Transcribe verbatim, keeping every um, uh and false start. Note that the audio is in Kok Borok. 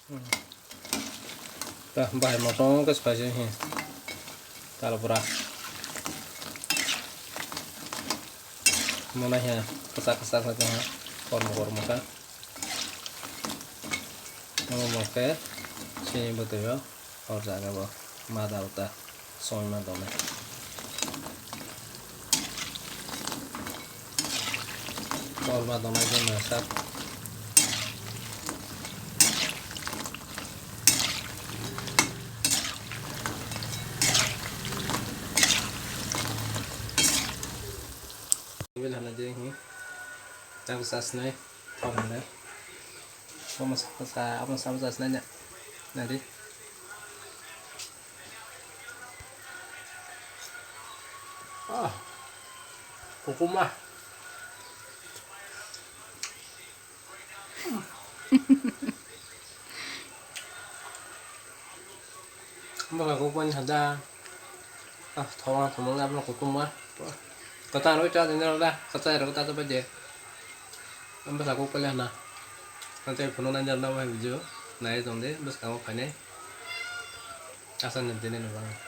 Ta bahai motong khe spicy hi. Talbra. Mona hiya kwchak kwchak khe tongha. Kormo kormo khe. Omo khe chini bwtwi o hor jaga bo mada uta songma donai. Kolma donai khe masa. Bil hana je hi. Tang sasnai thok hana. Omo sa sa omo sa sasnai na. Nadi. Ah, kukumba. Bwkha kukumba ni sada. Ah, thoma thoma na bwkha kukumba. Kata roi ta dinero da, kata roi ta ba je. Bwkha kukumba na. Nanti phone na jar na video. Nai tong de, bwkha kukumba ne. Asa nanti ne ba.